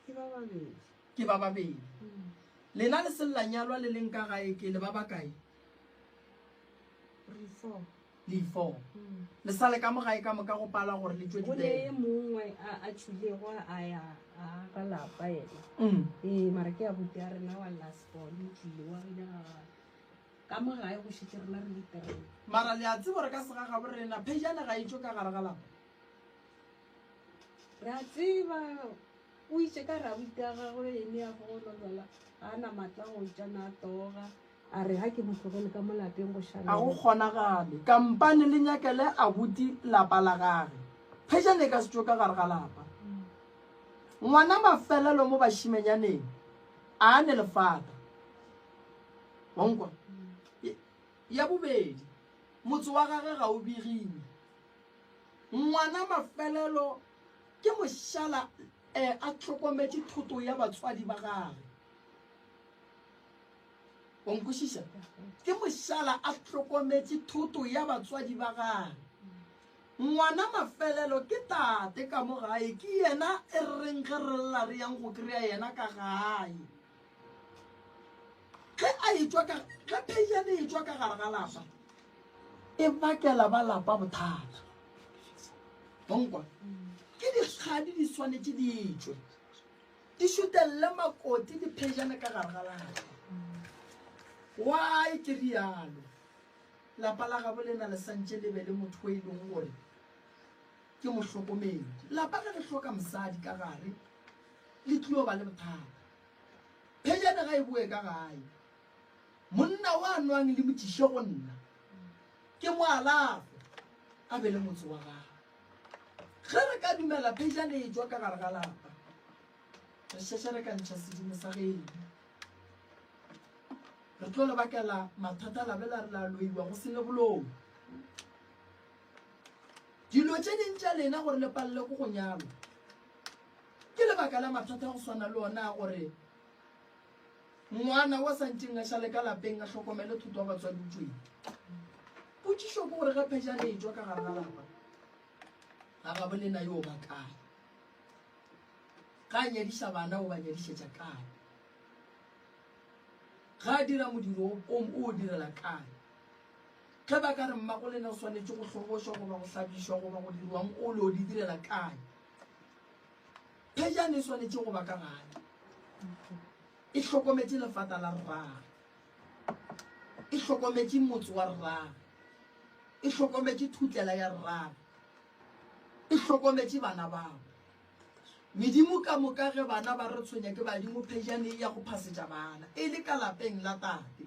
Ke ba babedi. Ke ba babedi. Lena le sellanyalwa le leng ka gae ke le ba bakae? Re four. Le four. Le sa le ka mo gae ka moka go pala gore le tšwe Go ne dibele. e mongwe a a tšwilego a ya a ga lapa yena. Mm. Ee, mara ke abuti ya rena wa last born o tšwile wa ile ga gagwe. Ka mo gae go šetše rena re le three. Mara le a tseba gore ka segagabo rena phejane ga e tšwe ka gare ga lapa. Re a tseba o itše ka rabuti ya gagwe ene ya go lolwala ga a na maatla go tšana a toga a re ga ke mo tlogele ka mo lapeng go šala A go kgonagale. Kampane le nyakele abuti lapa la gage. Phejane e ka se tšwe ka gare ga lapa. Ngwana mafelelo mo bašimenyaneng a ne lefata. Wa nkwa? Ya bobedi, motse wa gage ga o begiwe. Ngwana mafelelo ke mošala e a hlokometše thoto ya batswadi ba gage. Wa nkwešiša? Ke mošala a hlokometše thoto ya batswadi ba gage. Ngwana mafelelo ke tate ka mo gae, ke yena e reng ge re lla re yang go kry-a yena ka gae. Ge a etšwa ka ge phejane e etšwa ka gare ga lapa, e bakela ba lapa bothata. Bonkwa ke dikgadi di swanetše di tšwe di šutelele makoti diphejane ka gare ga lapa. Why ke rialo? Lapa la gabo lena le santše le be le motho o e leng gore ke mohlokomedi. Lapa ge le hloka mosadi ka gare le tlilo ba le bothata. Phejane ga e boe ka gae. Monna wa nwang le motšiše go nna, ke mo alafe, a be le motse wa gagwe. Ge re ka dumela phejane e tšwa ka gare ga lapa, re šeše re ka ntšha sedimo sa geno. Re tlo le bakela mathata la be la re la loiwa go se ne boloi. Dilo tše ding tša lena gore le palele ko go nyalwa ke lebaka la mathata a go swana le ona a gore ngwana wa santšeng a šale ka lapeng a hlokomele thoto wa batswadi o tšweng. Potšišo ke gore ge phejane e tšwa ka gare ga lapa ga gabo lena yo ba kae? Ga a nyadiša bana o ba nyadišetša kae? Ga a dira modiro o o direla kae? Ge ba ka re mmago lena o swanetše go hlobošwa goba go hlabišwa goba go dirwang o lo di direla kae? Phejane e swanetše go ba ka gae e hlokometše lefata la rrage, e hlokometše motse wa rrage, e hlokometše thutlela ya rrage, e hlokometše bana babo. Medimo ka moka ge bana ba re tshwenya ke badimo, phejane e ya go phasetša bana e le ka lapeng la tate.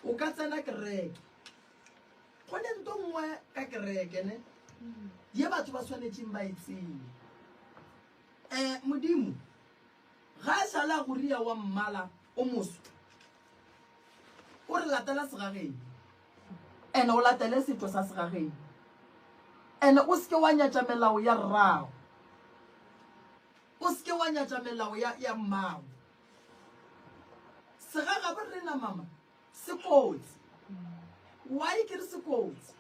O ka tsena kereke. Go ne nto nngwe ka kereke ne ye batho ba swanetšeng ba e tsebe. Um Modimo ga a šale a go ria wa mmala o moso, o re latela segageng ene o latele setšo sa segageng ene o seke wa nyatša melao ya rrago. O se ke wa nyatša melao ya, ya mmago. Segagabo rena mama se kotsi. Why ke re se kotsi?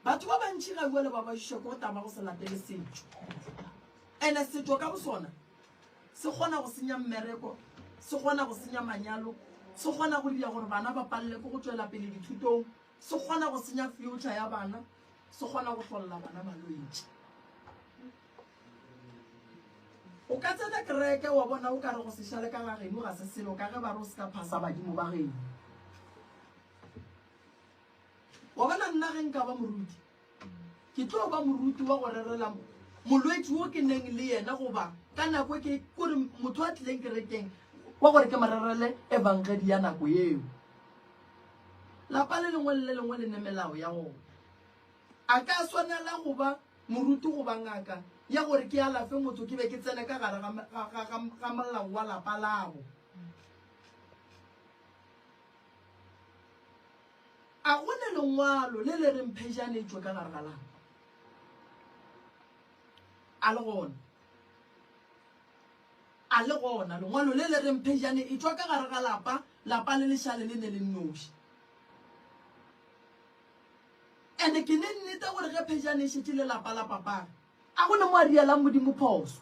Batho ba bantši ga bjale ba ba šiša ke go taba go se latele setšo. Ene setšo ka bosona se kgona go senya mmereko, se kgona go senya manyalo, se kgona go dira gore bana ba palele ke go tšwela pele dithutong, se kgona go senya future ya bana. se kgona go hlolla bana malwetši. O ka tsena kereke wa bona o ka re go se šale ka ga geno ga se selo ka ge ba re o se ka phasa badimo ba geno. Wa bona nna ge nka ba moruti ke tlo ba moruti wa go rerela molwetši wo ke neng le yena goba ka nako ke kore motho a tlileng kerekeng wa gore ke mo rerele evangedi ya nako eo. Lapa le lengwe le le lengwe le ne melao ya gona. A ka swanela go ba moruti goba ngaka ya gore ke alafe motho ke be ke tsene ka gare ga, ga, ga, ga molao wa lapa labo. A go ne lengwalo le le reng phejane e tšwe ka gare ga lapa? A le gona? A le gona lengwalo le le reng phejane e tšwa ka gare ga lapa, lapa le le šale le ne le nnoši? Ene ke ne nnete gore ge phejane e šetše le lapa la papage, a go ne mo a rielang Modimo phoso.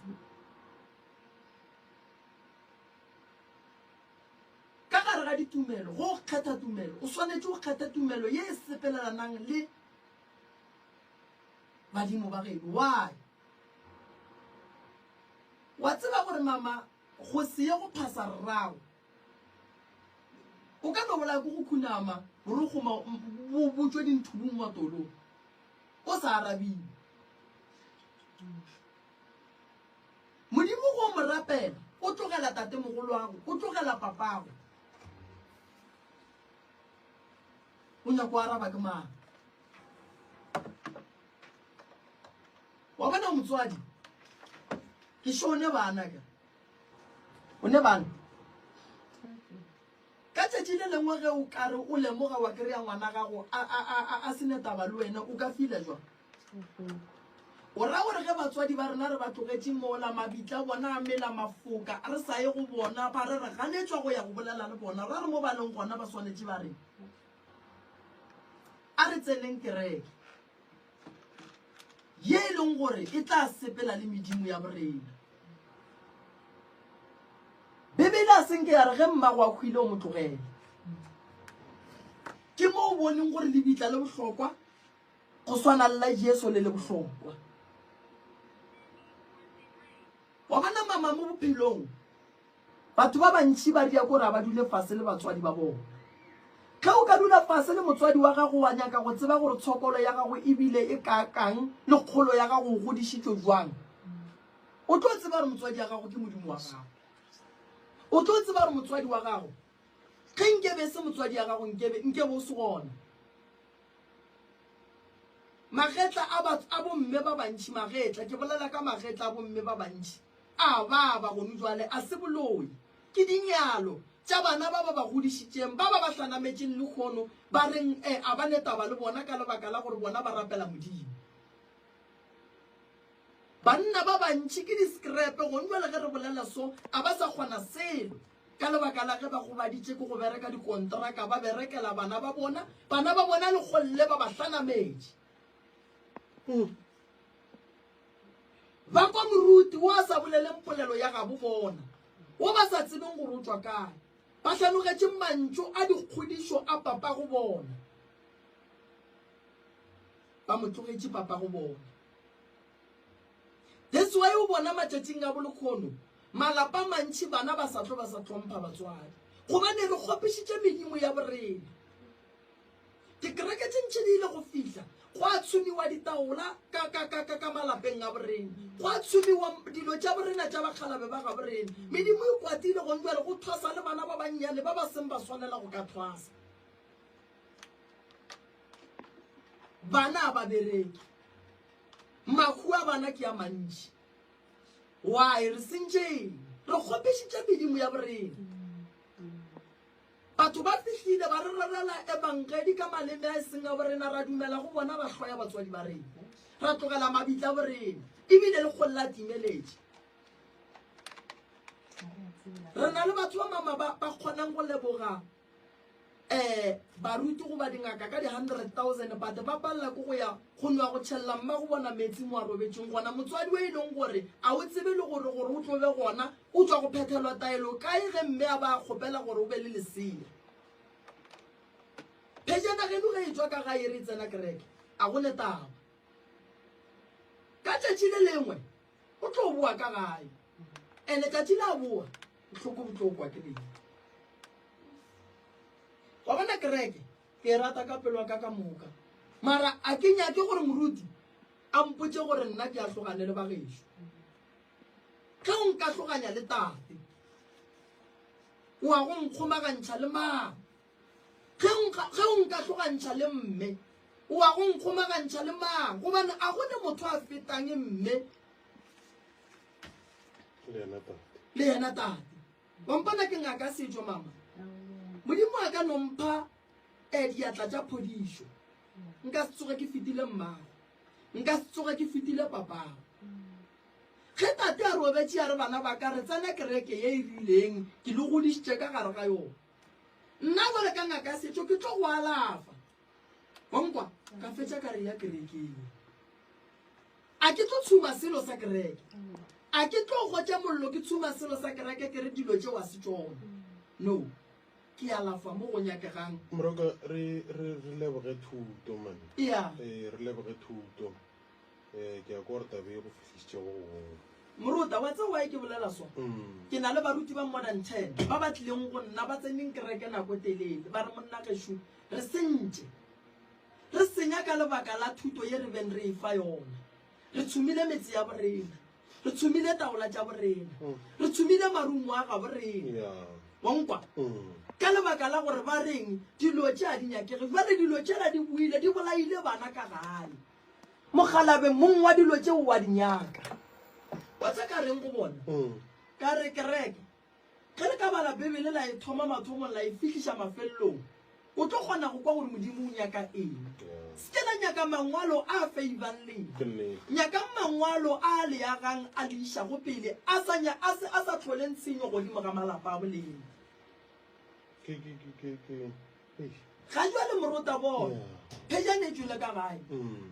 Ka gare ga ditumelo, go o kgetha tumelo, o swanetše o kgethe tumelo ye e sepelelanang le badimo ba geno. Why? Wa tseba gore mama go se ye go phasa rrago o ka no bolaya ko go khunama gore goma bo tšwe dinthubung matolong o sa arabiwe. Modimo go mo rapela o tlogela tatemogoloago, o tlogela papago. O nyako araba ke mang? Wa bona motswadi ke sho ne bana ka o ne bana ka tšatši le lengwe ge o kare o lemoga wa kry-a ngwana gago a se ne taba le wena o ka fila jwang o ra gore ge batswadi ba rena re ba tlogetše mola mabitla bona a mela mafoka re sa ye go bona ba re re ganetšwa go ya go bolela le bona ra re mo ba leng gona ba swanetše ba reng a re tseneng kereke ye e leng gore e tla sepela le medimo ya borena. Bibele a senke ya re ge mmago a hwile o mo tlogele. Ke mo o boneng gore lebitla le bohlokwa go swana le la Jesu le le bohlokwa. Wa bona mama mo bophelong Batho ba bantši ba ria kore a ba dule fase le batswadi ba bona. Ge o ka dula fase le motswadi wa gago wa nyaka go tseba gore tshokolo ya gago e bile e kaakang le kgolo ya gago o godišitšwe bjang, o tlo tseba gore motswadi ya gago ke Modimo wa gago. O tlo tseba gore motswadi wa gago, ge nkebe e se motswadi ya gago nkebe nkebe o se gona. Magetla a batho a bomme ba bantši, magetla, ke bolela ka magetla a bomme ba bantši, a baba gonu jwale, a se boloi. Ke dinyalo tša bana ba ba ba godišitšeng, ba ba ba hlanametšeng lehono, ba reng e a ba ne taba le bona ka lebaka la gore bona ba rapela Modimo. Banna ba bantši ke di-scrap gonu jwale ge re bolela so, a ba sa kgona selo. Ka lebaka la ge ba gobaditše ke go bereka dikontraka, ba berekela bana ba bona, bana ba bona lekgolle ba ba hlanametše. Ba kwa moruti wo a sa boleleng polelo ya gabo bona, wo ba sa tsebeng gore o tšwa kae. Ba hlanogetše mantšu a dikgodišo a papago bona. Ba mo tlogetše papago bona. That's why o bona matšatšing a bolekgono malapa a mantši bana ba sa tlo ba sa hlompha batswadi gobane re kgopišitše medimo ya borena. Dikereke tše ntši di ile go fihla gwa tshumiwa ditaola ka, ka, ka, ka, ka malapeng a borena, gwa tshumiwa dilo tša borena tša bakgalabe ba ga borena. Medimo e kwatile gone bjale go thwasa le bana ba bannyane ba ba seng ba swanela go ka thwasa. Bana a ba bereke. Mahu a bana ke a mantši. Why? Re sentše eng? Re kgopišitše medimo ya borena. Batho ba fihlile ba re rerela ebangedi ka maleme a e seng a borena, ra dumela go bona ba hloya batswadi ba rena. Ra tlogela mabitla a borena, ebile le kgole la timeletše. Re na le batho ba mama ba ba kgonang go leboga um baruti goba dingaka ka di-100,000 but ba palela ke go ya go nwa go tšhelela mma go bona metsi mo a robetšeng gona. Motswadi o e leng gore a o tsebe le gore gore o tlo be gona o tšwa go phethelwa taelo kae ge mme a ba a kgopela gore o be le lesea. Phejana geno ge e tšwa ka gae re tsena kereke a go ne taba. Ka tšatši le lengwe o tlo boa ka gae ene tšatši la boa bohloko bo tlo kwa ke leng. Wa bona kereke ke e rata ka pelo ya ka ka moka mara a ke nyake gore moruti a mpotše gore nna ke ahlogane le bagešo. Ge o nkahloganya le tate o a go nkgomagantšha le mang? Ge o nkahlogantšha le mme o a go nkgomagantšha le mang? Gobane a go ne motho a fetang mme le yena tate. Wa mpona ke ngaka setšo mama. Modimo a ka no mpha eh, diatla tša phodišo. Nka se tsoge ke fetile mmago. Nka se tsoge ke fetile papago. Ge tate a robetše a re bana ba ka re tsena kereke ye e rileng ke le godišitše ka gare ga yona. Nna jwale ka ngaka ya setšo ke tlo go alafa. Wa nkwa? Ka fetša ka re ya kerekeng. A ke tlo tshuma selo sa kereke. A ke tlo gotša mollo ke tshuma selo sa kereke ke re dilo tšeo a se tšona. No. Ke alafa mo go nyakegang. Moroka, re, re, re leboge thuto, man. Ea. Ee, re leboge thuto. Ee, ke a kwa gore taba e go fihlišitše go gongwe. Moruta, wa tseba why ke bolela so? Mm. Ke na le baruti ba more than ten ba ba tlileng go nna ba tseneng kereke nako e telele, ba re monna gešo re sentše. Re senya ka lebaka la thuto ye re beng re e fa yona. Re tshumile metse ya borena. Re tshumile taola tša borena. Re tshumile marumo a gabo rena. Yeah. Wa nkwa? Mm. Ka lebaka la gore ba reng dilo tše a di nyakege. Jwale dilo tšela di boile di bolaile bana ka gae. Mokgalabe mong wa dilo tšeo wa di nyaka. Wa tse ka reng go bona? Mm. Ka re kereke ge le ka bala Bibele la e thoma mathomong la e fihliša mafelelong, o tlo kgona go kwa gore Modimo o nyaka eng. Yeah. Se ke la nyaka mangwalo a feibang lena. Ke nnete. Nyakang mangwalo a le agang a le išago pele a sa nya a se a sa hloleng tshenyo godimo ga malapa a bolena. Ke ke ke ke ke. Eish. Ga jwale morota bona Yeah. phejane e tšwele ka gae. Mm.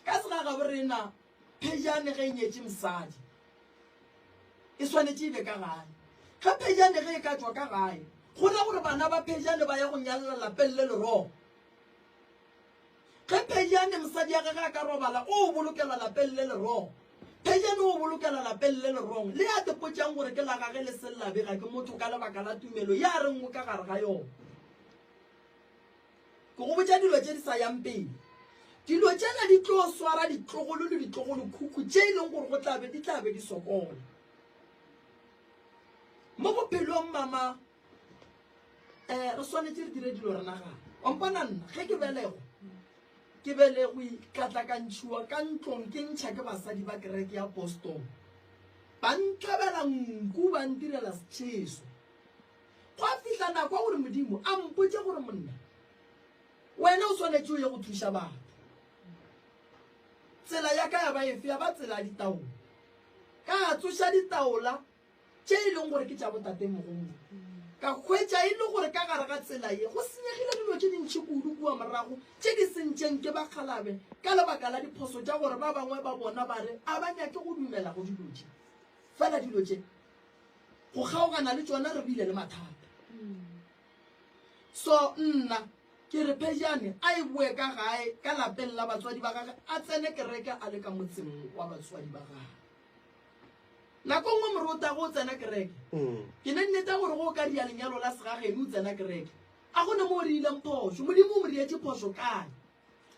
Ka segagabo rena phejane ge e nyetše mosadi e swanetše e be ka gae. Ge phejane ge e ka tšwa ka gae, go ra gore bana ba phejane ba ya go nyalela lapeng le lerogo. Ge phejane mosadi ya gage a ka robala, o o bolokela lapeng le lerogo. Phejane o bolokela lapeng le lerong le a tepotšang gore ke la gage le se la bega ke motho ka lebaka la tumelo ye a reng o ka gare ga yona. Ke go botša dilo tše di sa yang pele. Dilo tšela di tlo swara ditlogolo le ditlogolokhukhu tše e leng gore go tla be di tla be di sokola. Mo bophelong mama eh re swanetše re dire dilo re nagana. Wa mpona nna ge ke belegwa ke belegwe ka tla ka ntšhiwa ka ntlong ke ntšha ke basadi ba kereke ya Boston. Ba ntlabela nku ba ntirela setšheso. Gwa fihla nako ya gore Modimo a mpotše gore monna wena o swanetše o ye go thuša batho. Tsela ya ka ya ba efe? Ya ba tsela ya ditaola. Ka tsoša ditaola tše e leng gore ke tša botatemogolo. Ka hwetša e le gore ka gare ga tsela ye go senyegile dilo tše dintši kudu kua morago tše di sentšeng ke bakgalabe ka lebaka la diphoso tša gore ba bangwe ba bona ba re a ba nyake go dumela go dilo tše. Fela dilo tše go kgaogana le tšona re bile le mathata. So nna ke re Phejane a e boe ka gae ka lapeng la batswadi ba gage a tsene kereke a le ka motseng wa batswadi ba gage. Nako nngwe morota go o tsena kereke ke ne nneta gore go o ka ria lenyalo la segageno o tsena kereke a go ne mo o riileng phošo. Modimo o mo rietše phošo kae?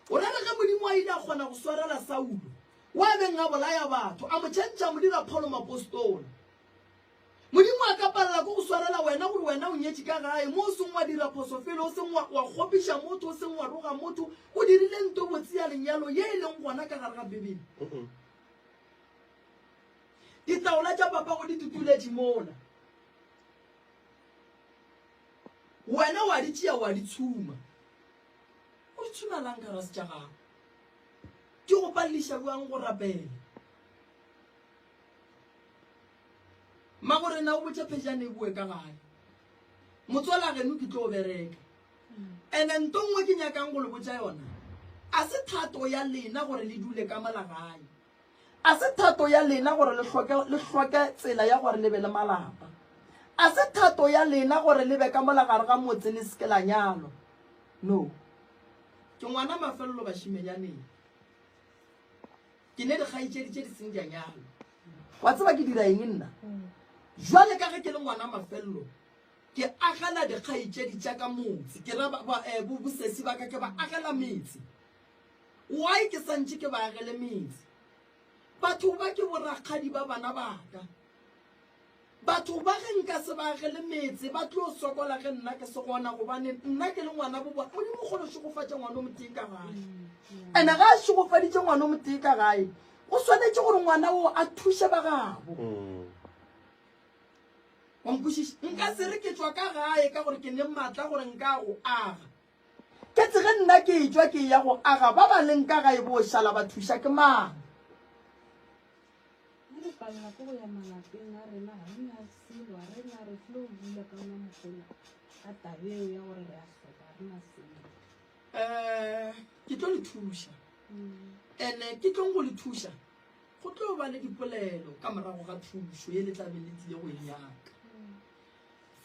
O ra re ge Modimo a ile a kgona go swarela Saulo, wa beng a bolaya batho, a mo tšhentšha a mo dira Paulo moapostola. Modimo a ka palela ke go swarela wena gore wena o nyetše ka gae, mo o seng wa dira phoso felo, o seng wa, wa kgopiša motho, o seng wa roga motho, o dirile nto botse ya lenyalo ye e leng gona ka gare ga Bibele. Ditaola tša papago di tutuletše mola. Wena wa di tšea wa di tshuma. O di tshumelang ka rase tša gago? Di go paleliša bjang go rapela? Mmagorena o botše Phejane e boe ka gae. Motswala geno ke tlo bereka. Ene nto nngwe ke nyakang go le botša yona, a se thato ya lena gore le dule ka mola gae. A se thato ya lena gore le hloke, le hloke tsela ya gore le be le malapa. A se thato ya lena gore le be ka mola gare ga motse le se ke la nyalwa. No. Ke ngwana mafelelo bašimenyaneng. Ke ne dikgaetšedi tše di seng di a nyalwa. Wa tseba ke dira eng nna? Jwale ka ge ke le ngwana mafelelo, ke agela dikgaetšedi tša ka motse. Ke ra ba, ba, eh, bo, bosesi ba ka ke ba agela metse. Why ke sa ntše ke ba agele metse? Batho ba ke borakgadi ba bana ba ka. Batho ba ge nka se ba agele metse ba tlo sokola ge nna ke se gona gobane nna ke le ngwana bo bona. Modimo o kgona go šegofatša ngwana o motee ka gae. Ene ga a šegofaditše ngwana o motee ka gae, go swanetše gore ngwana oo a thuše ba gabo. Wa nkwešiša? Nka se re ke tšwa ka gae ka gore ke ne maatla gore nka go aga. Ke tse ge nna ke etšwa ke eya go aga, ba ba leng ka gae bo šala ba thuša ke mang? Ge re palela ke go ya malapeng a rena, ga re na selo, ga re na, re tlo dula ka ona mogola ka tabeo ya gore re a hloka, ga re na selo. Um ke tlo le thuša ene ke tlong go le thuša go tlo ba le dipolelo ka morago ga thušo ye le tla be le tlile go e nyaka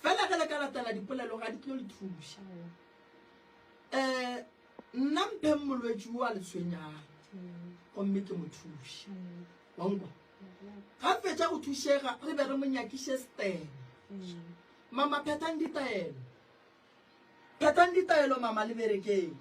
fela ge le ka latela dipolelo ga di tlo le thuša um nna mpheng molwetši o a le tshwenyang gomme ke mo thuše wankwa ga fetša go thušega re be re mo nyakiše stene mama phethang ditaelo phethang ditaelo mama le berekeng.